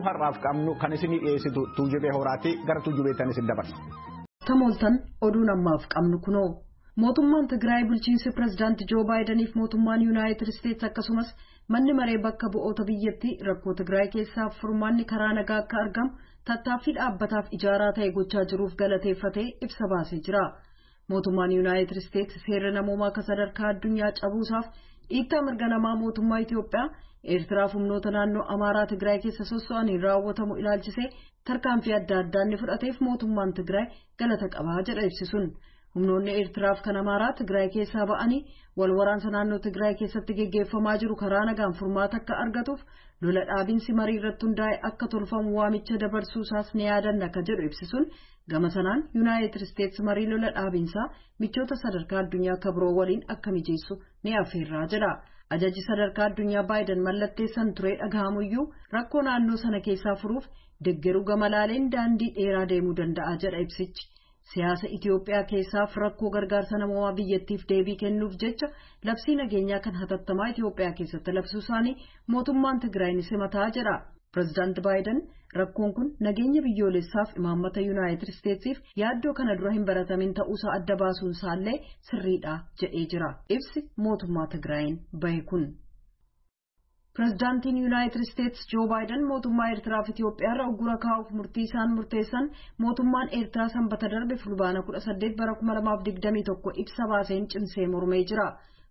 Oduu har'aaf qabnu kan isinii dhiyeessitu Tuujubee Horaati. Gara Tuujubeettan isin dabarsa. Tamooltan oduun ammaaf qabnu kunoo. Mootummaan Tigraay bulchiinsi pirezidaantii Joo Baayidaniif mootummaan Yuunaayitid Isteetsi akkasumas manni maree bakka bu'oota biyyattii rakkoo Tigraay keessaaf furmaanni karaa nagaa akka argamu tattaaffii dhaabbataaf ijaaraa ta'e gochaa jiruuf galateeffatee ibsa baasee jira. Mootummaan Yuunaayitid Isteetsi seera namoomaa akka sadarkaa addunyaa cabuusaaf dhiittaa mirga namaa mootummaa Itiyoophiyaa Eertiraaf humnoota naannoo Amaaraa Tigraay keessa sosso'aniin raawwatamu ilaalchisee tarkaanfii adda addaa inni fudhateef mootummaan Tigraay galata qabaa jedha ibsisuun. Humnoonni Eertiraaf kan Amaaraa Tigraay keessaa ba'anii wal waraansa naannoo Tigraay keessatti geggeeffamaa jiru karaa nagaan furmaata akka argatuuf lola dhaabinsi marii irratti hundaa'e akka tolfamu waamicha dabarsuusaas ni yaadanna akka jedhu ibsisuun gama sanaan Yuunaayitid Isteetsi marii lola dhaabinsaa michoota sadarkaa addunyaa akka biroo waliin akka mijeessu ni affeerraa jedha. Ajaji sadarkaa addunyaa Baayiden mallatteessan turee dhagahamuyyuu rakkoo naannoo sana keessaa furuuf deggeruu gama laaleen daandii dheeraa deemuu danda'a jedha ibsichi. Siyaasa Itiyoophiyaa keessaaf rakkoo gargaarsa namoomaa biyyattiif deebii kennuuf jecha labsii nageenyaa kan hatattamaa Itiyoophiyaa keessatti labsuu isaanii mootummaan Tigraay ni simataa jedha. Pireezidaanti Baayiden rakkoon kun nageenya biyyoolessaaf imaammata Yuunaayitid Isteetsiif yaaddoo kana dura hin baratamin ta'uusaa adda baasuun isaallee sirriidha jedhee jira. Ibsi mootummaa Tigraayin bahe kun. Pireezidaantiin Yuunaayitid Isteetsi Joo Baayiden mootummaa Eertiraaf Itiyoophiyaarra uggura kaa'uuf murtii isaan murteessan mootummaan Eertiraa sanbata darbe fulbaana 18 bara 2021 ibsa baaseen cimsee mormee jira.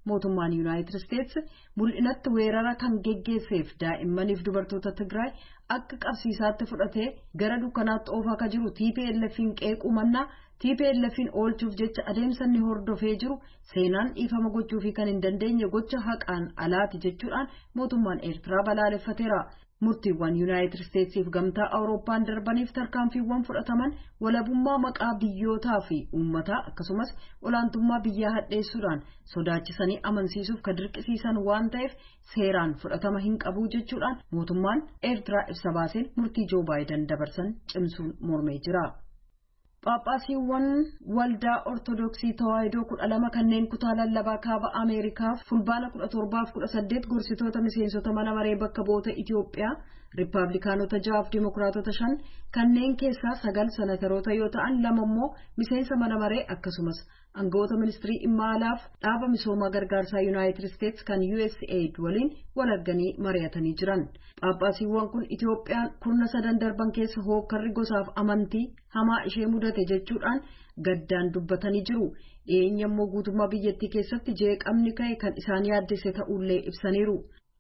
Mootummaan Yuunaayitid Isteetsi mul'inatti weerara kan geggeesseef daa'immaniif dubartoota Tigraay akka qabsiisaatti fudhatee gara dukkanaatti oofaa akka jiru TPLF'n qeequu mannaa TPLF'n oolchuuf jecha adeemsa inni hordofee jiru seenaan dhiifama gochuufii kan hin dandeenye gocha haqaan alaati jechuudhaan mootummaan Eertiraa balaaleffateera. Murtiiwwan Yuunaayitid Isteetsiif gamtaa Awurooppaan darbaniif tarkaanfiiwwan fudhataman walabummaa maqaa biyyootaa fi uummataa akkasumas olaantummaa biyyaa hadheessuudhaan sodaachisanii amansiisuuf kan dirqisiisan waan ta'eef seeraan fudhatama hin qabu jechuudhaan mootummaan Eertiraa ibsa baaseen murtii Joo Baayiden dabarsan cimsuun mormee jira. Phaaphaasiiwwan waldaa Ortodoksii Tawaahidoo 12 kanneen kutaa lallabaa kaaba Ameerikaa fulbaana 17 fi 18 gorsitoota miseensota mana maree bakka bu'oota Itiyoophiyaa Riippaabilikaanota 6 fi Dimookiraatota 5 kanneen keessaa 9 senataroota yoo ta'an 2 immoo miseensa mana maree akkasumas aangawoota ministirii dhimma alaaf dhaaba misoomaa gargaarsaa Yuunaayitid Isteetsi kan USAID waliin wal arganii mari'atanii jiran. Phaaphaasiiwwan kun Itiyoophiyaan kurna sadan darban keessa hookkarri gosaaf amantii hamaa ishee mudate jechuudhaan gaddaan dubbatanii jiru. Dhiyeenya immoo guutummaa biyyattii keessatti jeeqamni ka'e kan isaan yaaddesse ta'ullee ibsaniiru.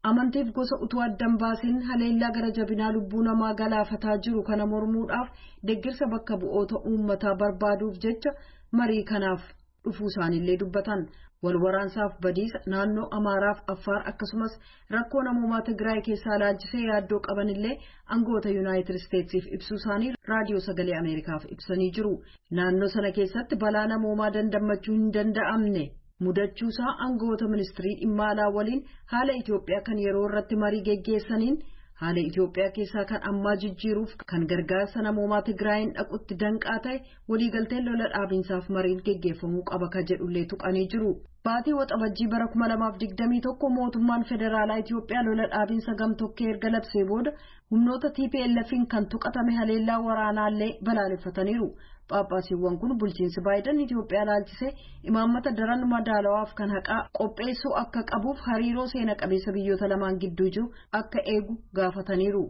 Amantiif gosa utuu addan baasiin haleellaa gara jabinaa lubbuu namaa galaafataa jiru kana mormuudhaaf deeggarsa bakka bu'oota uummataa barbaaduuf jecha marii kanaaf dhufuu isaaniillee dubbatan. Wal waraansaaf badiisa naannoo Amaaraaf Affaar akkasumas rakkoo namoomaa Tigraay keessaa ilaalchisee yaaddoo qabanillee aangawoota Yuunaayitid Isteetsiif ibsuu isaanii raadiyoo sagalee Ameerikaaf ibsanii jiru. Naannoo sana keessatti balaa namoomaa dandammachuu hin danda'amne mudachuusaa aangawoota ministirii dhimma alaa waliin haala Itiyoophiyaa kan yeroo irratti marii geggeessaniin haala Itiyoophiyaa keessaa kan ammaa jijjiiruuf kan gargaarsa namoomaa Tigraayin dhaqutti danqaa ta'e waliigalteen lola dhaabinsaaf mariin geggeeffamuu qaba ka jedhullee tuqanii jiru. Baatii Waxabajjii bara 2021 mootummaan federaalaa Itiyoophiyaa lola dhaabinsa gamtokkee erga labsee booda humnoota TPLF'n kan tuqatame haleellaa waraanaallee balaaleffataniiru. Phaaphaasiiwwan kun bulchiinsi Baayiden Itiyoophiyaa ilaalchisee imaammata daran madaalawaaf kan haqaa qopheessuu akka qabuuf hariiroo seena qabeessa biyyoota lamaan gidduu jiru akka eegu gaafataniiru.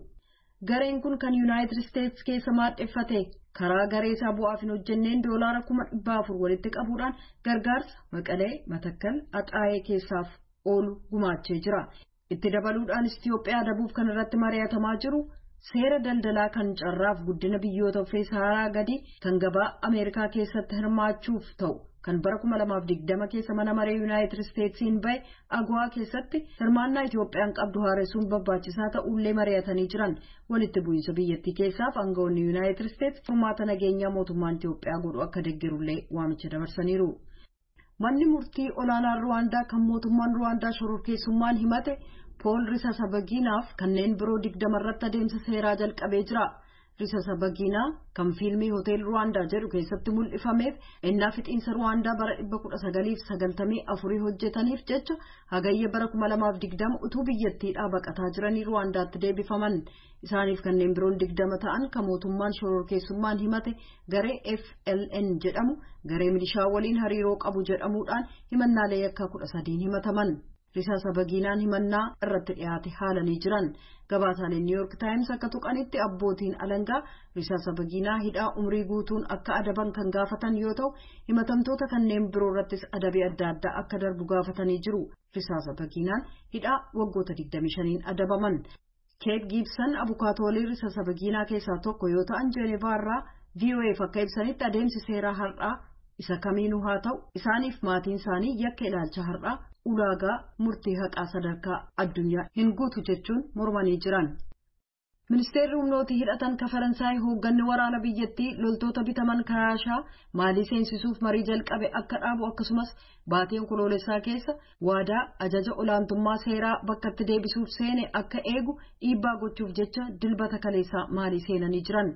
Gareen kun kan Yuunaayitid Isteetsi keessa maadheffate karaa garee isaa bu'aaf hin hojjenneen doolaara 400,000 walitti qabuudhaan gargaarsa Maqalee Matakkal Axaayee keessaaf oolu gumaachee jira. Itti dabaluudhaanis Itiyoophiyaa adabuuf kan irratti mari'atamaa jiru seera daldalaa kan carraaf guddina biyyoota uffee Saharaa gadi kan gabaa Ameerikaa keessatti hirmaachuuf ta'u kan bara 2020 keessa mana maree Yuunaayitid Isteetsiin bahe AGOA keessatti hirmaannaa Itiyoophiyaan qabdu haaressuun barbaachisaa ta'ullee mari'atanii jiran. Walitti bu'iinsa biyyattii keessaaf aangawoonni Yuunaayitid Isteets furmaata nageenyaa mootummaan Itiyoophiyaa godhu akka deeggarullee waamicha dabarsaniiru. Manni murtii olaanaan Ruwaandaa kan mootummaan Ruwaandaa shororkeessummaan himate Pool Rusesabaginaaf kanneen biroo 20 irratti adeemsa seeraa jalqabee jira. Rusesabagina kan fiilmii Hotel Ruwaandaa jedhu keessatti mul'ifameef ennaa fixiinsa Ruwaandaa bara 1994 hojjetaniif jecha hagayya bara 2020 utuu biyyattiidhaa baqataa jiranii Ruwaandaatti deebifaman. Isaaniif kanneen biroon 20 ta'an kan mootummaan shororkeessummaan himate garee FLN jedhamu garee milishaa waliin hariiroo qabu jedhamuudhaan himannaalee yakkaa 13 himataman. Rusesabagina himannaa irratti dhiyaate haalanii jiran. Gabaasaaleen New York Times akka tuqanitti abbootiin alangaa Rusesabagina hidhaa umrii guutuun akka adaban kan gaafatan yoo ta'u, himatamtoota kanneen biroo irrattis adabii adda addaa akka darbu gaafatanii jiru. Rusesabagina hidhaa waggoota 25 adabaman. Kate Gibson abukaatoolee Rusesabagina keessaa tokko yoo ta'an, Jeenevaa irraa VOAf akka ibsanitti adeemsi seeraa har'aa isa kamiinuu haa ta'u, isaaniif maatiin isaanii yakka ilaalcha har'aa ulaagaa murtii haqaa sadarkaa addunyaa hin guutu jechuun mormanii jiran. Ministeerri humnooti hidhatan ka Faransaay hoogganni waraana biyyattii loltoota bitaman Raashaa Maalii seensisuuf marii jalqabe akka dhaabu, akkasumas baatii Onkoloolessaa keessa waadaa ajaja olaantummaa seeraa bakkatti deebisuuf seene akka eegu dhiibbaa gochuuf jecha Dilbata kaleessaa Maalii seenanii jiran.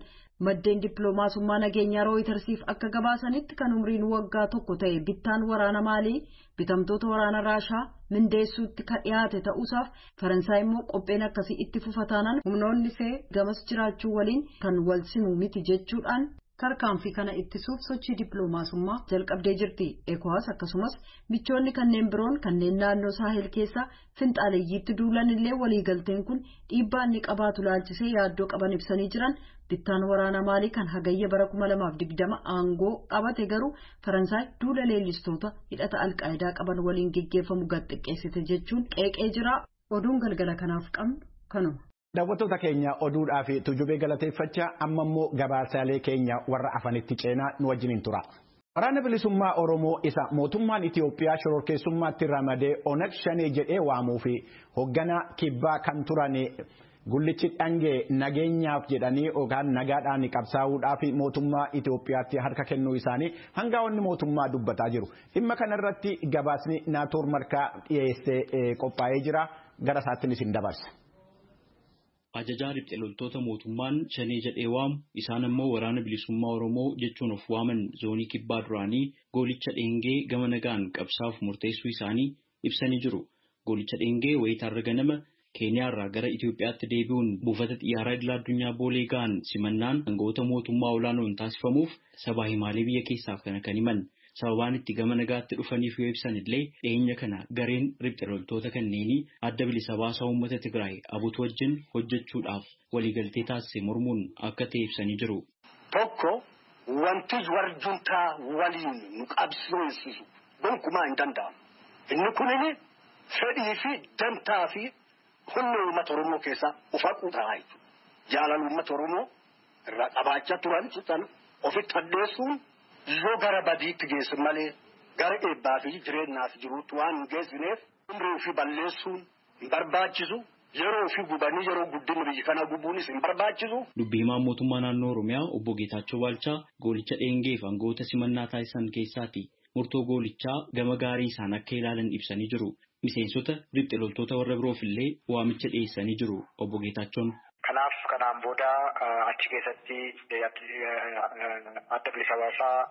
Maddeen dippiloomaasummaa nageenyaa Rooyitersiif akka gabaasanitti, kan umriin waggaa 1 ta'e bittaan waraana Maalii bitamtoota waraana Raashaa mindeessuutti ka dhiyaate ta'uusaaf, Faransaay immoo qopheen akkasii itti fufataanaan humnoonni see gamas jiraachuu waliin kan wal simu miti jechuudhaan tarkaanfii kana ittisuuf sochii dippiloomaasummaa jalqabdee jirti. ECOWAS akkasumas michoonni kanneen biroon kanneen naannoo Saahel keessaa finxaaleeyyiitti duulan illee waliigalteen kun dhiibbaa inni qabaatu laalchisee yaaddoo qaban ibsanii jiran. Bittaan waraana Maalii kan hagayya bara 2020 aangoo qabate garuu Faransaay duula leellistoota hidhata Alqaayidaa qaban waliin geggeeffamu gad xiqqeessite jechuun qeeqee jira. Oduun galgala kanaaf qabnu kanuma. Daawwattoota keenya, oduudhaa fi Tujubee galateeffachaa, amma immoo gabaasaalee keenya warra afanitti ceenaa, nu wajjiniin tura. Waraana Bilisummaa Oromoo isa mootummaan Itiyoophiyaa shororkeessummaatti ramadee Onag Shanee jedhee waamuu fi hoogganaa kibbaa kan turan Gullichi Dhangee nageenyaaf jedhanii yookaan nagaadhaan qabsaa'uudhaaf mootummaa Itiyoophiyaatti harka kennuu isaanii hangaa'onni mootummaa dubbataa jiru. Dhimma kanarratti gabaasni Naatoor Markaa dhiyeessee qophaa'ee jira. Gara isaatti isin dabarsa. Ajajaa riphxe loltoota mootummaan Shanee jedhee waamu, isaan ammoo Waraana Bilisummaa Oromoo jechuun of waaman, zoonii kibbaa duraanii Goolicha Dheengee gama nagaan qabsaa'uuf murteessuu isaanii ibsanii jiru. Goolicha Dheengee wayitaarra ganama Keeniyaarraa gara Itoophiyaatti deebi'uun buufata xiyyaaraa idil addunyaa Boolee ga'an simannaan aangawoota mootummaa olaanoon taasifamuuf sabaa himaalee biyya keessaaf kana kan himan. Sababaan itti gama nagaatti dhufaniif yoo ibsan illee, dhiyeenya kana gareen riphxe loltoota kanneenii Adda Bilisa Baasaa Uummata Tigraay ABUT wajjin hojjechuudhaaf waliigaltee taasise mormuun akka ta'e ibsanii jiru. Tokko, wanti warri juntaa waliin nu qabsiisu gonkumaa hin danda'amu. Inni kunini fedhii fi dantaa fi humna uummata Oromoo keessaa of haquu ta'a jechuudha. Jaalala uummata Oromoo irraa qabaachaa turan sana ofitti hadheessuun yoo gara badiitti geessu malee gara eebbaa fi jireenyaaf jiruutti waan hin geessineef, umrii ofii balleessuun hin barbaachisu. Yeroo ofii gubanii yeroo guddina biyya kana gubuunis hin barbaachisu. Dubbii himaan mootummaa naannoo Oromiyaa Obbo Geetaachoo Baalchaa Goolicha Dheengee fi aangawoota simannaa taasisan keessaati. Murtoo goolichaa gama gaarii isaan akka ilaalan ibsanii jiru. Miseensota riphxe loltoota warra biroof illee waamicha dhiyeessanii jiru Obbo Geetaachoon. Kanaaf kanaan booda achi keessatti Adda Bilisa Baasaa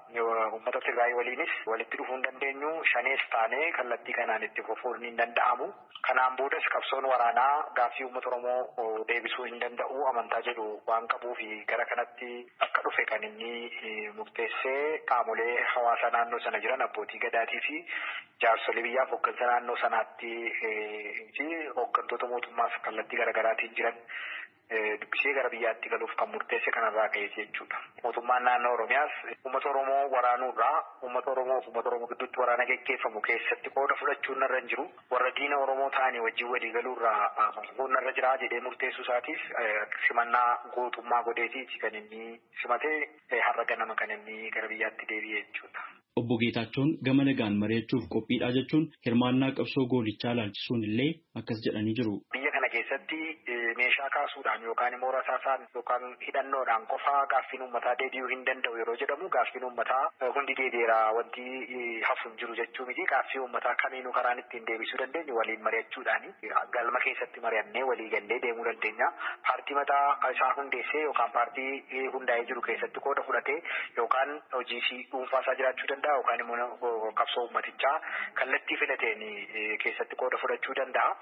Uummata Tigraay waliinis walitti dhufuu hin dandeenyu. Shanees taanee kallattii kanaan itti fufuun hin danda'amu. Kanaan boodas qabsoon waraanaa gaaffii uummata Oromoo deebisuu hin danda'u amantaa jedhu waan qabuuf gara kanatti akka dhufe kan inni murteessee, qaamolee hawaasaa naannoo sana jiran, abbootii gadaatii fi jaarsolii biyyaaf, hooggansa naannoo sanaatti fi hooggantoota mootummaas kallattii garaagaraatiin jiran dubbisee gara biyyaatti galuuf kan murteesse kanarraa ka'e jechuudha. Mootummaan naannoo Oromiyaas uummata Oromoo waraanuurraa, uummata Oromoo fi uummata Oromoo gidduutti waraana geggeeffamu keessatti qooda fudhachuun narra hin jiru. Warra diina Oromoo ta'anii wajjin walii galuurraa narra jira jedhee murteessuu isaatiif simannaa gootummaa godheetiiti kan inni simatee har'a ganama kan inni gara biyyaatti deebi'e jechuudha. Obbo Geetaachoon gama nagaan mari'achuuf qophiidha jechuun hirmaannaa qabsoo goolichaa ilaalchisuun illee akkas jedhanii jiru. Biyya kana keessatti meeshaa Meeshaa kaasuudhaan yookaan immoo rasaasaan yookaan hidhannoodhaan qofaa gaaffiin uummataa deebi'uu hin danda'u yeroo jedhamu gaaffiin uummataa hundi deebi'eera wanti hafu hin jiru jechuu miti. Gaaffii uummataa kamiinuu karaan ittiin deebisuu dandeenyu waliin mari'achuudhaani galma keessatti mari'annee walii gallee deemuu dandeenya. Paartii mataa isaa hundeessee yookaan paartii hundaa'ee jiru keessatti qooda fudhatee yookaan hojii fi dhuunfaa isaa jiraachuu danda'a yookaan immoo qabsoo uummatichaa kallattii filateen keessatti qooda fudhachuu danda'a.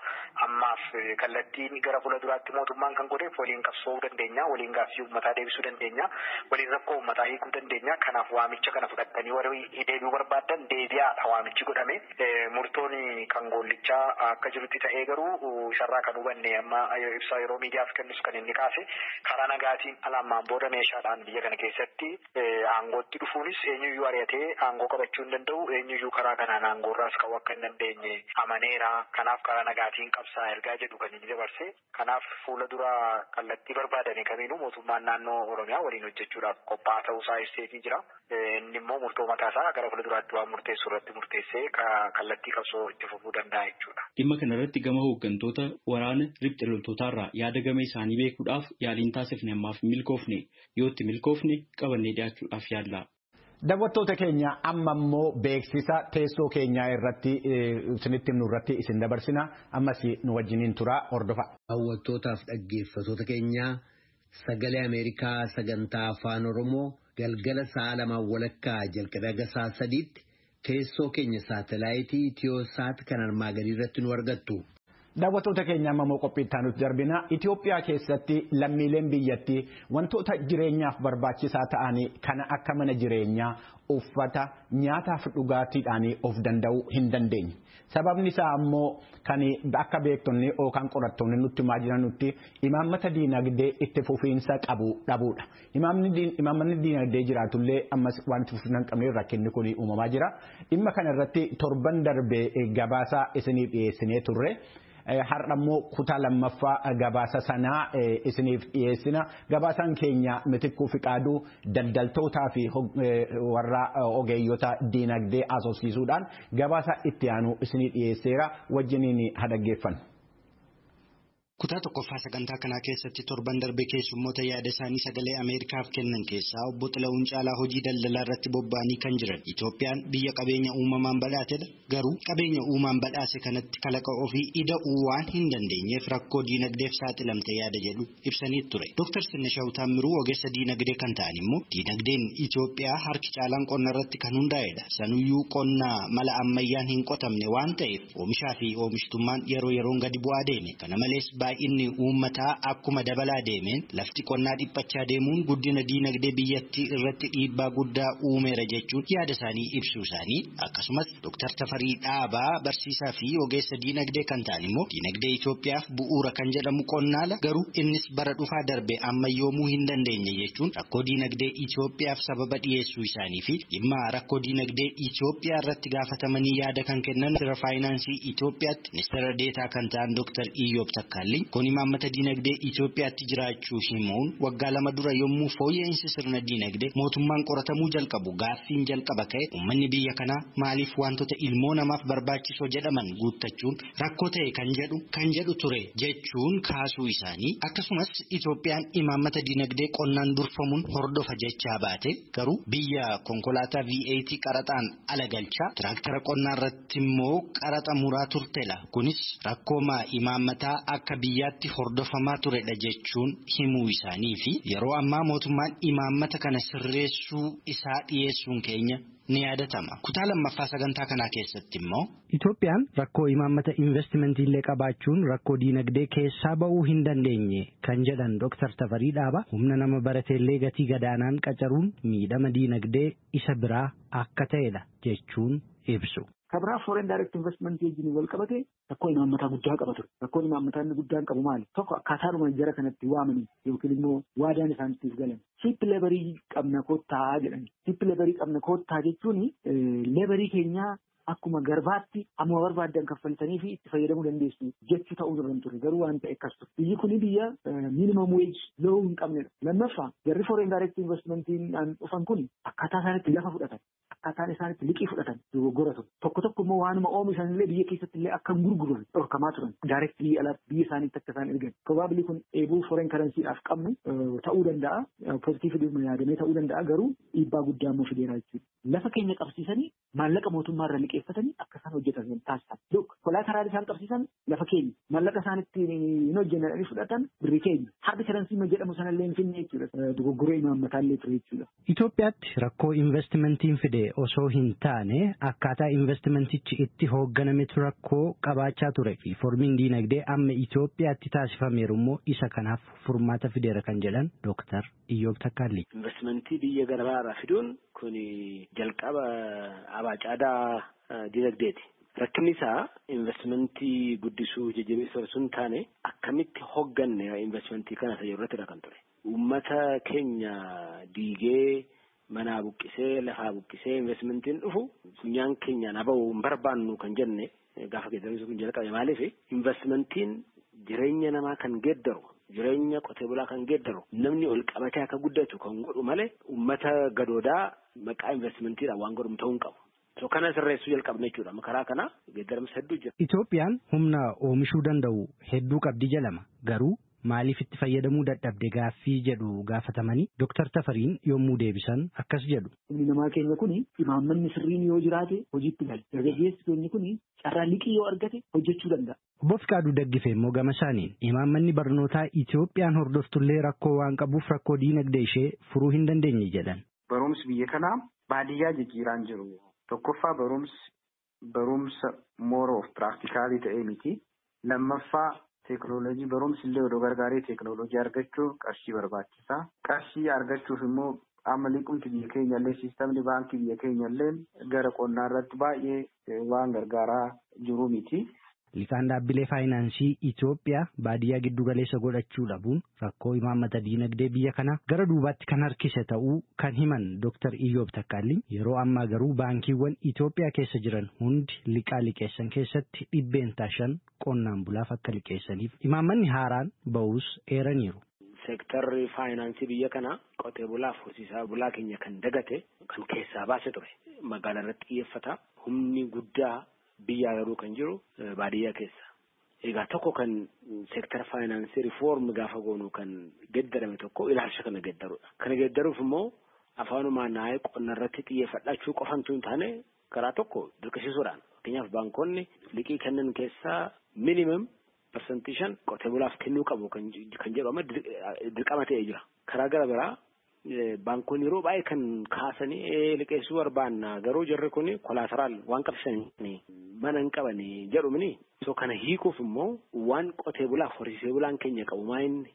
Ammaaf kallattiin gara fuula duraatti mootummaan kan godheef waliin qabsoomuu dandeenya, waliin gaaffii uummataa deebisuu dandeenya, waliin rakkoo uummataa hiikuu dandeenya. Kanaaf waamicha kana fudhattanii warri deebi'uu barbaadan deebi'aadha waamichi godhame. Murtoon kan goollichaa akka jirutti ta'ee garuu isarraa kan hubanne amma ibsaa yeroo miidiyaaf kennus kan inni kaase karaa nagaatiin alaamaan booda meeshaadhaan biyya kana keessatti aangootti dhufuunis eenyuyyuu ari'atee aangoo qabachuu hin danda'u, eenyuyyuu karaa kanaan aangoorraas ka'uu akka hin dandeenye amaneera. Kanaaf karaa nagaatiin qabsaa ergaa jedhu kan inni dabarse. Kanaaf fuula dura kallattii barbaadame kamiinuu mootummaan naannoo Oromiyaa waliin hojjechuudhaaf qophaa'aa ta'uusaa ibseefii jira. Inni immoo murtoo mataasaa gara fuula duraatti waan murteessu irratti murteessee kallattii qabsoo itti fufuu danda'a jechuudha. Dhimma kanarratti gama hooggantoota waraana riphxe loltootaarraa yaada gama isaanii beekuudhaaf yaaliin taasifne ammaaf hin milkoofne, yoo itti milkoofne qabannee dhiyaachuudhaaf yaalla. Daawwattoota keenya amma immoo beeksisa teessoo keenyaa irratti isinitti himnu irratti isin dabarsina. Ammas nu wajjiniin tura hordofa. Daawwattootaaf dhaggeeffattoota keenyaa sagalee Ameerikaa sagantaa afaan Oromoo galgala sa'a 2:30 jalqabee haga sa'a 3tti teessoo keenya saatalaayitii Itiyoosaat kan armaa gadii irratti nu argattu. Daawwattoota keenya amma immoo qophii itti aanutti darbina. Itoophiyaa keessatti lammiileen biyyattii wantoota jireenyaaf barbaachisaa ta'an kana akka mana jireenyaa, uffata, nyaataaf dhugaatiidhaan of danda'uu hin dandeenye. Sababni isaa ammoo kan akka beektonni yookaan qorattoonni nutti himaa jiranitti imaammata diinagdee itti fufiinsa qabu dhabuudha. Imaammanni diinagdee jiraatullee ammas waan itti fufiinsa hin qabne rakkinni kun uumamaa jira. Dhimma kanarratti torban darbee gabaasa isiniif dhiyeessinee turre. Har'a immoo kutaa lammaffaa gabaasa sanaa isiniif dhiyeessina. Gabaasaan keenya Mitikkuu Fiqaaduu daldaltootaa fi warra ogeeyyota diinagdee asoosiisuudhaan gabaasa itti aanu isinii dhiyeesseera. Wajjiniin hadaggeeffannu. Kutaa tokkoffaa sagantaa kanaa keessatti torban darbe keessummoota yaada isaanii sagalee Ameerikaaf kennan keessaa obbo Xila'uun Caalaa hojii daldalaa irratti bobba'anii kan jiran. Itoophiyaan biyya qabeenya uumamaan badhaatedha. Garuu qabeenya uumaan badhaase kanatti kalaqa ofii ida'uu waan hin dandeenyeef rakkoo diinagdeef saaxilamte yaada jedhu ibsanii ture. Dr. Sinnishaw Taammiruu ogeessa diinagdee kan ta'an immoo diinagdeen Itoophiyaa harki caalaan qonna irratti kan hundaa'edha. Sanuyyuu qonna mala ammayyaan hin qotamne waan ta'eef oomishaa fi oomishtummaan yeroo yeroon gadi bu'aa deeme. Kana malees baay'inni uummataa akkuma dabalaa deemeen lafti qonnaa dhiphachaa deemuun guddina diinagdee biyyattii irratti dhiibbaa guddaa uumeera jechuun yaada isaanii ibsuu isaanii, akkasumas Dr. Tafarii Dhaabaa barsiisaa fi ogeessa diinagdee kan ta'an immoo diinagdee Itoophiyaaf bu'uura kan jedhamu qonnaala, garuu innis bara dhufaa darbe ammayyoomuu hin dandeenye jechuun rakkoo diinagdee Itoophiyaaf sababa dhiyeessuu isaanii fi dhimma rakkoo diinagdee Itoophiyaa irratti gaafatamanii yaada kan kennan ministeera faayinaansii Itoophiyaatti ministeera deetaa kan ta'an Dr. Iyyoob Takkaalli kun imaammata diinagdee Itoophiyaatti jiraachuu himuun waggaa 2 dura yommuu fooyya'insi sirna diinagdee mootummaan qoratamuu jalqabu gaaffiin jalqaba ka'e uummanni biyya kanaa maaliif wantoota ilmoo namaaf barbaachisoo jedhaman guuttachuun rakkoo ta'e kan jedhu ture jechuun kaasuu isaanii, akkasumas Itoophiyaan imaammata diinagdee qonnaan durfamuun hordofa jechaa baate garuu biyya konkolaataa V8 qaraxaan ala galchaa tiraaktara qonnaa irratti immoo qaraxa muraa turtela, kunis rakkooma imaammataa akka biyyaatti hordofamaa turedha jechuun himuu isaanii fi yeroo ammaa mootummaan imaammata kana sirreessuu isaa dhiyeessuun keenya ni yaadatama. Kutaa lammaffaa sagantaa kanaa keessatti immoo Itoophiyaan rakkoo imaammata investimentii illee qabaachuun rakkoo diinagdee keessaa ba'uu hin dandeenye kan jedhan Dr. Tafarii Dhaabaa humna nama barateellee gatii gadaanaan qacaruun miidhama diinagdee isa biraa akka ta'edha jechuun ibsu. Kabraa foreign direct investment wajjin wal qabate rakkoo imaammataa guddaa qaba ture. Rakkoon imaammataa inni guddaan qabu maali? Tokko akkaataadhuma jara kanatti waamanii yookiin immoo waadaan isaanittiif galan. Cheap laborii qabna koottaa jedhani. Cheap laborii qabna koottaa jechuun laborii keenyaa akkuma garbaatti amma barbaaddan kaffaltanii fi itti fayyadamuu dandeessu jechuu ta'uu irra hin turre, garuu waan ta'e akkas ture. Biyyi kuni biyya minimum wage low hin qabnedha. Lammaffaa jarri foreign direct investmentiin dhufan kun akkaataa isaanitti lafa fudhatan. Akkaataan isaan itti liqii fudhatan dogoggora ture. Tokko tokko immoo waanuma oomishan illee biyya keessatti illee akka hin gurguran dhorkamaa turan. Direct biyya alaatti biyya isaaniitti akka isaan ergan. Probably kun dheebuu foreign currency-dhaaf qabnu ta'uu danda'a. Pozitiivii yaadamee ta'uu danda'a garuu dhiibbaa guddaa immoo fideera jechuudha. Lafa keenya qabsiisanii maallaqa mootummaa irra liqeeffatanii akka isaan hojjetan taasisan. Look, collateral isaan qabsiisan lafa keenya maallaqa isaan ittiin hin hojjennanii fudhatan birrii keenya. Hard currency jedhamu sanallee hin finne jechuudha. Dogoggora imaammataallee ture jechuudha. Itoophiyaatti rakkoo investimentiin fide osoo hin taane akkaataa investimentichi itti hoogganametu rakkoo qabaachaa ture. Riiformiin diinagdee amma Itoophiyaatti taasifameeru immoo isa kanaaf furmaata fideera kan jedhan Dooktar Iyyoob Takkaalli. Investimentii biyya gara biraarraa fiduun kun jalqaba abaacaadaa diinagdeeti. Rakkinni isaa investimentii guddisuu jajjabeessuu osoo hin taane akkamitti hoogganne investimentii kana isa irrattidha kan ture. Uummata keenya diigee manaa buqqisee lafaa buqqisee investimentiin dhufu funyaan keenyaan haba'u hin barbaannu kan jenne gaafa geeddaramni kun jalqabe maaliif investimentiin jireenya namaa kan geeddaru jireenya qotee bulaa kan geeddaru namni ol qabatee akka guddatu kan godhu malee uummata gadoodaa maqaa investimentiidhaan waan godhamu ta'uu hin qabu. So kana sirreessuu jalqabne jechuudha. Karaa kana geeddaramsa hedduu jira. Itoophiyaan humna oomishuu danda'u hedduu qabdi jedhama. Garuu maaliif itti fayyadamuu dadhabde gaaffii jedhu gaafatamanii Dooktar Tafariin yommuu deebisan akkas jedhu. Humni namaa keenya kuni imaammanni sirriin yoo jiraate hojiitti gala. Dargaggeessi keenya kuni carraa liqii yoo argate hojjechuu danda'a. Obbo Fiqaaduu Daggifee immoo gama isaaniin imaammanni barnootaa Itoophiyaan hordoftullee rakkoo waan qabuuf rakkoo diinagdee ishee furuu hin dandeenye jedhan. Barumsi biyya kanaa baadiyyaa jijjiiraan jiru. Tokkoffaa barumsa more of practicalii ta'ee miti. Lammaffaa teekinooloojii barumsi illee odoo gargaaree teekinooloojii argachuuf qarshii barbaachisa. Qarshii argachuuf immoo amma liqumti biyya keenya illee siistamni baankii biyya keenya illee gara qonnaa irratti baay'ee waan gargaaraa jiru miti. Liqaan dhaabbilee faayinaansii Itoophiyaa baadiyyaa giddu galeessa godhachuu dhabuun rakkoo imaammata diinagdee biyya kanaa gara duubaatti kan harkise ta'uu kan himan Dooktar Iyyoob Takkaalliin yeroo ammaa garuu baankiiwwan Itoophiyaa keessa jiran hundi liqaa liqeessan keessatti 5% qonnaan bulaaf akka liqeessaniif imaammanni haaraan ba'uus eeraniiru. Seektarri faayinaansii biyya kanaa qotee bulaaf horsiisaa bulaa keenya kan dagate kan keessaa baase ture. Magaalaa irratti xiyyeeffata. Humni guddaa biyyaa garuu kan jiru baadiyyaa keessa. Egaa tokko kan seektara faayinaansii riifoorm gaafa goonu kan geeddarame tokko ilaalcha kana geeddaruudha. Kana geeddaruuf immoo afaanumaan naayee qonna irratti xiyyeeffadhachuu qofantu hin taane karaa tokko dirqisiisuudhaan. Fakkeenyaaf baankonni liqii kennan keessaa minimum 5% qotee bulaaf kennuu qabu kan jedhu amma dirqama ta'ee jira. Karaa gara biraa baankonni yeroo baay'ee kan kaasanii liqeessuu barbaanna garuu jarri kun kolaateraal waan qabsiisanii mana hin qabanii jedhumni. So kana hiikuuf immoo waan qotee bulaaf horsiisee bulaan keenya qabu maa inni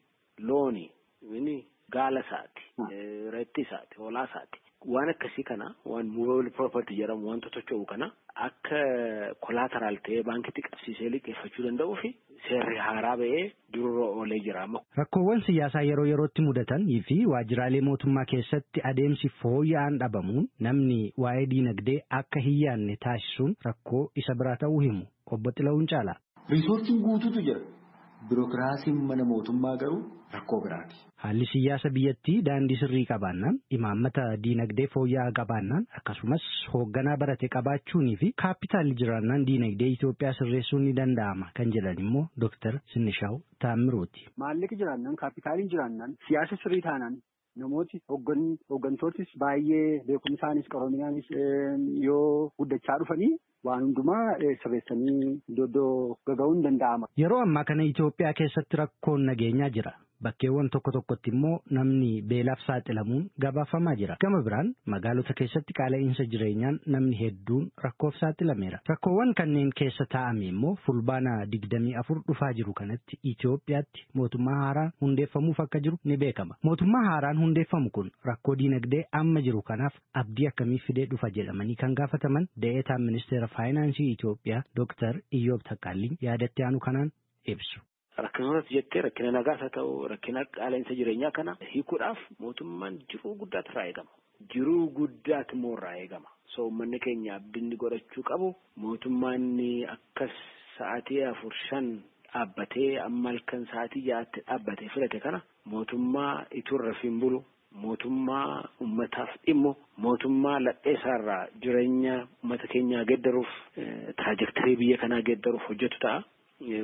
looni inni gaala isaati reetti isaati hoolaa isaati waan akkasii kana waan movable property jedhamu waan totocho'u kana akka kolaateraal ta'ee baankitti qabsiisee liqeeffachuu danda'uu fi seerri haaraa ba'ee dururra oolee jira. Rakkoowwan siyaasaa yeroo yerootti mudatan fi waajjiraalee mootummaa keessatti adeemsi fooyya'aan dhabamuun namni waa'ee diinagdee akka hin yaadne taasisuun rakkoo isa biraa ta'uu himu. Obbo Xilawuun Caalaa. Riisortiin guutuutu jira. Birookiraasiin mana mootummaa garuu rakkoo biraati. Haalli siyaasa biyyattii daandii sirrii qabaannaan imaammata diinagdee fooyya'aa qabaannaan akkasumas hoogganaa barate qabaachuunii fi kaapitaalli jiraannaan diinagdee Itoophiyaa sirreessuun ni danda'ama kan jedhan immoo Dooktar Sinishaw Taammiruuti. Maallaqi jiraannaan kaapitaaliin jiraannaan siyaasa sirrii taanaan namooti hooggantootis baay'ee beekumsaanis qaroominaanis yoo guddachaa dhufanii waan hundumaa sirreessanii iddoo gaga'uun danda'ama. Yeroo ammaa kana Itoophiyaa keessatti rakkoon nageenyaa jira. Bakkeewwan tokko tokkotti immoo namni beelaaf saaxilamuun gabaafamaa jira. Gama biraan magaalota keessatti qaala'insa jireenyaan namni hedduun rakkoof saaxilameera. Rakkoowwan kanneen keessa taa'ame immoo fulbaana 24 dhufaa jiru kanatti Itoophiyaatti mootummaa haaraan hundeeffamuuf akka jiru ni beekama. Mootummaa haaraan hundeeffamu kun rakkoo diinagdee amma jiru kanaaf abdii akkamii fidee dhufa jedhamanii kan gaafataman de'eetaan ministeera faayinaansii Itoophiyaa Dooktar Iyyoob Taqqaalliin yaadatti aanu kanaan ibsu. Rakkinoota jettee rakkina nagaas haa ta'u rakkina qaala'insa jireenyaa kana hiikuudhaaf mootummaan jiruu guddaatu irraa eegama. Jiruu guddaatu immoo irraa eegama. So uummanni keenya abdiin godhachuu qabu mootummaan akkas sa'aatii 4 5 dhaabbatee amma halkan sa'aatii 6tti dhaabbatee filate kana mootummaa ituu irra hin bulu. Mootummaa uummataaf dhimmo, mootummaa laphee isaarraa jireenya uummata keenyaa geeddaruuf, tiraajeektarii biyya kanaa geeddaruuf hojjetu ta'a.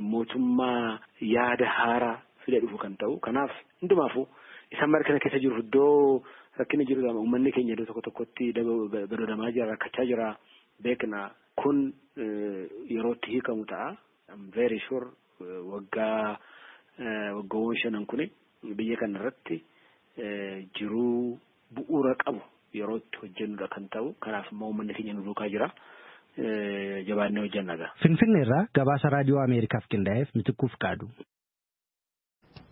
Mootummaa yaada haaraa fidee dhufu kan ta'u. Kanaaf hundumaafuu isaan mara kana keessa jiru iddoo rakkinni jiru uummanni keenya iddoo tokko tokkotti badoodamaa jira, rakkachaa jira beekna. Kun yerootti hiikamu ta'a. I'm very sure waggoowwan shanan kuni biyya kana irratti jiruu bu'uura qabu yerootti hojjennudha kan ta'u. Kanaaf immoo uummanni keenya nu duukaa jira. Jabaannee hojjenna egaa. Finfinnee irraa gabaasa raadiyoo Ameerikaaf qindaa'eef Mitikkuuf Qaadu.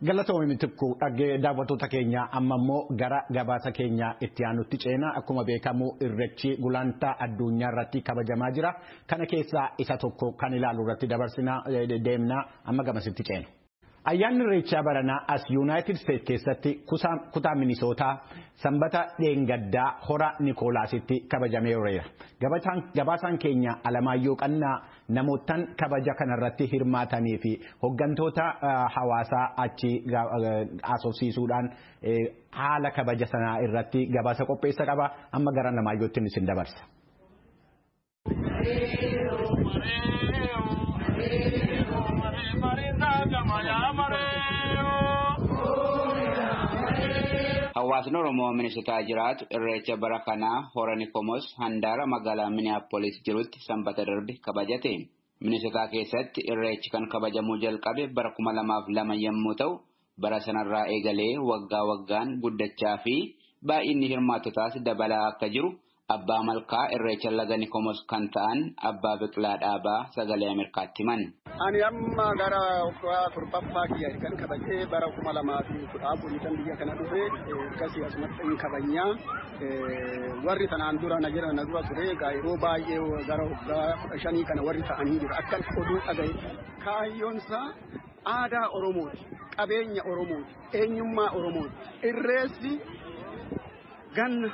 Galatoomii Mitikkuu dhaggee daawwattoota keenya amma immoo gara gabaasa keenya itti aanutti ceenaa akkuma beekamu irreechi gulantaa addunyaa irratti kabajamaa jira. Kana keessaa isa tokko kan ilaalu irratti dabarsinaa deemnaa amma gamasitti ceena. Ayyaanni Irreechaa baranaa as Yuunaayitid Isteet keessatti kutaa Minisootaa sanbata dheengaddaa hora Nikoolaasitti kabajamee jira. Gabaasaan keenya Alamaayyoo Qannaa namootaan kabaja kanarratti hirmaatanii fi hooggantoota hawaasaa achi haasofsiisuudhaan haala kabaja sanaa irratti gabaasa qopheessa qaba. Amma gara Alamaayyootti isin dabarsa. Hawaasni Oromoo Minisotaa jiraatu irreecha bara kanaa hora Nikomoos handaara magaalaa Minneapolis jirutti sanbata darbe kabajate. Minisotaa keessatti irreechi kan kabajamuu jalqabe bara 2002 yommuu ta'u, bara sanarraa eegalee waggaa waggaan guddachaa fi baay'inni hirmaattotaas dabalaa akka jiru Abbaa Malkaa irreecha laga Nikomoos kan ta'an Abbaa Biqilaa Dhaabaa sagalee Ameerikaatti himan. Ani amma gara waggaa torbaffaa kiyya kan kabajee bara 2014 kan biyya kana dhufe akkasii asumatti hin kabajnaa. Warri tanaan dura na jira na dura ture egaa yeroo baay'ee gara waggaa 15 kana warri ta'anii jiru akkan oduu dhagaye. Kaayyoonsaa aadaa Oromooti, qabeenya Oromooti, eenyummaa Oromooti. Irreessi ganna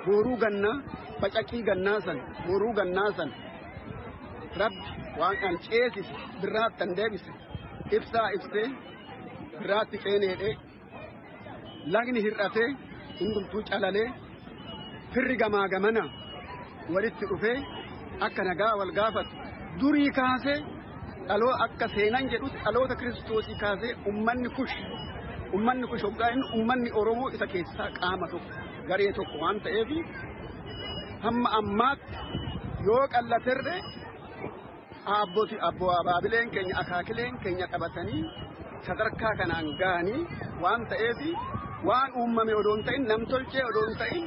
booruu gannaa bacaqii gannaa san booruu gannaa san rabbi waan kan ceesise birraatti kan deebise ibsaa ibsee birraatti ceeneedhee lagni hir'atee hundumtuu calalee firri gamaa gamana walitti dhufee akka nagaa wal gaafatu durii kaasee dhaloo akka seenan jedhutti dhaloota kiristoosii kaasee ummanni kush hoggaa inni ummanni Oromoo isa keessaa qaama tokko garee tokko waan ta'eef hamma ammaatti yoo qallaterre abbootii abbaabileen keenya akaakileen keenya qabatanii sadarkaa kanaan gahanii waan ta'eef waan uumame odoo hin ta'in namtolchee odoo hin ta'in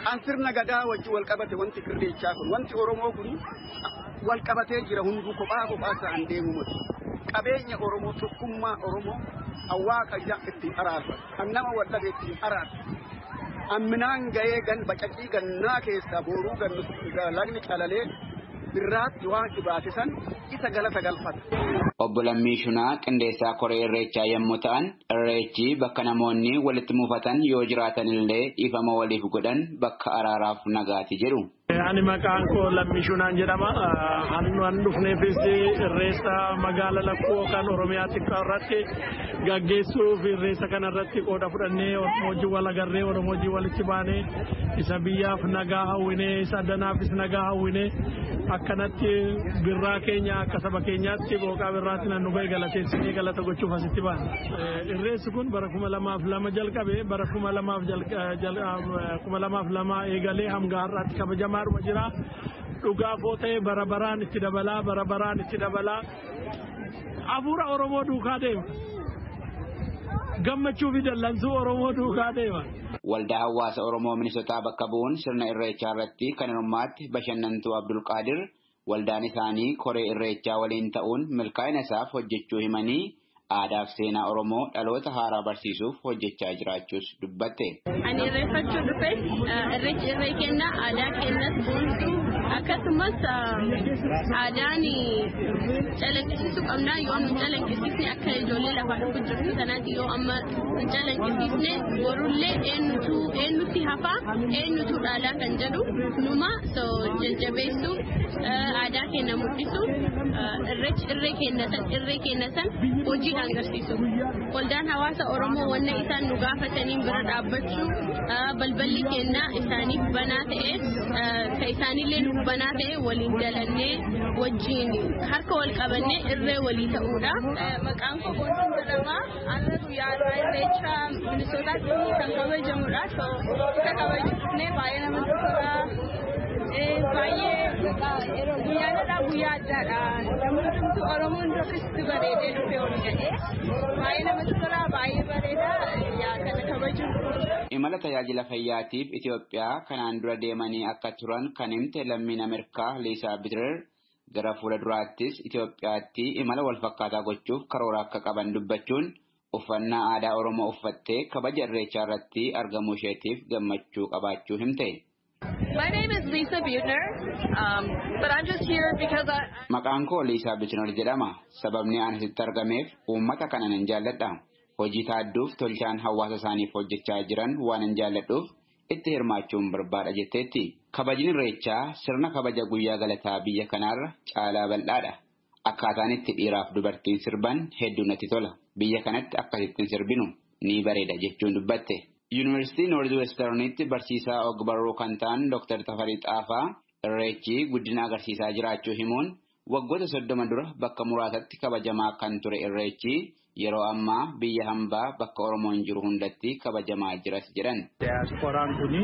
kan sirna gadaa wajjin wal qabate wanti irreechaa kun wanti Oromoo kun wal qabatee jira hunduu kophaa kophaa isaan deemu miti. Qabeenya Oromoo tokkummaa Oromoo hawaaqa ittiin araarfatu kan nama wal dhabe ittiin araarfatu. Amminaan gahee gan bacaqii gannaa keessaa booruu gannu lagni calalee birraatti waan dhibaate san isa galata galfata. Obbo Lammii Shunaa qindeessaa koree irreechaa yommuu ta'an, irreechi bakka namoonni walitti mufatan yoo jiraatan illee dhiifama waliif godhan bakka araaraaf nagaati jedhu. Ani maqaan koo Lammii Shunaan jedhama. An dhufneefis irreessa magaala lakkoo kan Oromiyaa xiqqaa irratti gaggeessuuf irreessa kana irratti qooda fudhannee Oromoo wajjin wal agarree Oromoo wajjin walitti baanee isa biyyaaf nagaa hawwinee isa danaafis nagaa hawwinee akkanatti birraa keenya akka saba keenyaatti booqaa birraatti nan dhufee galateessinee galata gochuuf asitti baane. Irreessi kun bara 2002 jalqabe bara 2002 eegalee hanga har'aatti kabajamaadhuma jira. Dhugaafoo ta'e bara baraan itti dabalaa bara baraan itti dabalaa hafuura Oromoo duukaa deema. Gammachuu fi dallansuu Oromoo duukaa deema. Waldaa hawaasa Oromoo Minisotaa bakka bu'uun sirna irreechaa irratti kan hirmaatti bashannantuu Abdulqaadir waldaan isaanii koree irreechaa waliin ta'uun milkaa'ina isaaf hojjechuu himanii aadaaf seenaa Oromoo dhaloota haaraa barsiisuuf hojjechaa jiraachuus dubbatte. Ani irreeffachuu dhufe irreechi irree kenna aadaa kennas boonsuu akkasumas aadaan calaqqisiisuu qabna yoo nu calaqqisiisne akka ijoollee lafaa dhufu jirtu sanaatti yoo amma nu calaqqisiisne borullee eenyutti hafaa eenyutu dhaalaa kan jedhu numa so jajjabeessuu aadaa keenya mul'isu irreechi irree kenna san hojii kan agarsiisu. Waldaan hawaasa Oromoo wanna isaan nu gaafataniin bira dhaabbachuu balballi keenya isaaniif banaa ta'e ka isaanillee nuuf banaa ta'e waliin dalannee wajjin harka wal qabannee irree walii ta'uudha. Maqaan koo Boontuun jedhama. Har'a guyyaa har'aa Irreecha Minisootaatti kan kabajamudha. Isa kabajnee baay'ee namatti tola. Baay'ee guyyaan har'aa guyyaa addaadha. Namni hundumtuu Oromoon akkasitti bareedee dhufee ol ga'ee baay'ee namatti tola baay'ee bareeda yaa kana kabajuun. Imala tajaajila fayyaatiif Itoophiyaa kanaan dura deemanii akka turan kan himte lammiin Ameerikaa Liisaa Bitirer gara fuula duraattis Itoophiyaatti imala walfakkaataa gochuuf karoora akka qaban dubbachuun uffannaa aadaa Oromoo uffattee kabaja Irreechaa irratti argamuu isheetiif gammachuu qabaachuu himte. My name is Lisa Butner, but I'm just here because I... Maqaan koo Liisaa Butner jedhama. Sababni ani asitti argameef uummata kana nan jaalladha. Hojii taadduuf tolchaan hawaasa isaaniif hojjechaa jiran waan hin jaalladhuuf itti hirmaachuun barbaada jetteetti. Kabajni Irreechaa sirna kabaja guyyaa galataa biyya kanaarra caalaa bal'aadha. Akkaataan itti dhiiraaf dubartiin sirban hedduu natti tola. Biyya kanatti akkasittiin sirbinu ni bareeda jechuun dubbatte. Yuunivarsiitii Noorz Westernitti barsiisaa og-barruu kan ta'an Dr. Tafarii Xaafaa Irreechi guddina agarsiisaa jiraachuu himuun waggoota 30 dura bakka muraasatti kabajamaa kan ture Irreechi yeroo ammaa biyya hambaa bakka Oromoon jiru hundatti kabajamaa jiras jedhan. Diyaaspooraan kun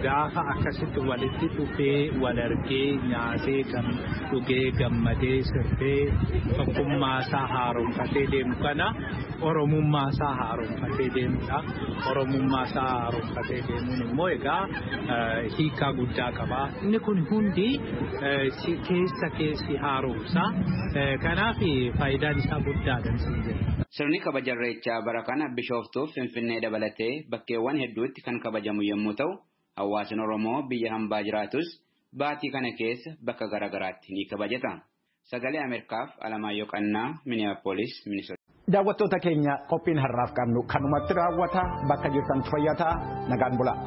gaafa akkasitti walitti dhufee wal argee nyaatee dhugee gammadee sirbee tokkummaasaa haaromfatee deemu kana Oromummaasaa haaromfatee deemudha. Oromummaasaa haaromfatee deemuun immoo egaa hiikaa guddaa qaba. Inni kun hundi keessa keessi haaromsa. Kanaaf faayidaan isaa guddaadha. Sirni kabaja Irreechaa bara kana Bishooftuuf Finfinnee dabalatee bakkeewwan hedduutti kan kabajamu yommuu ta'u, hawaasni Oromoo biyya hambaa jiraatus baatii kana keessa bakka garaa garaatti ni kabajata. Sagalee Ameerikaaf Alamaayyoo Qannaa, Minneapolis, Minnesota. Daawwattoota keenya qophiin har'aaf qabnu kanumatti raawwata. Bakka jirtan fayyaa ta'aa. Nagaan bulaa.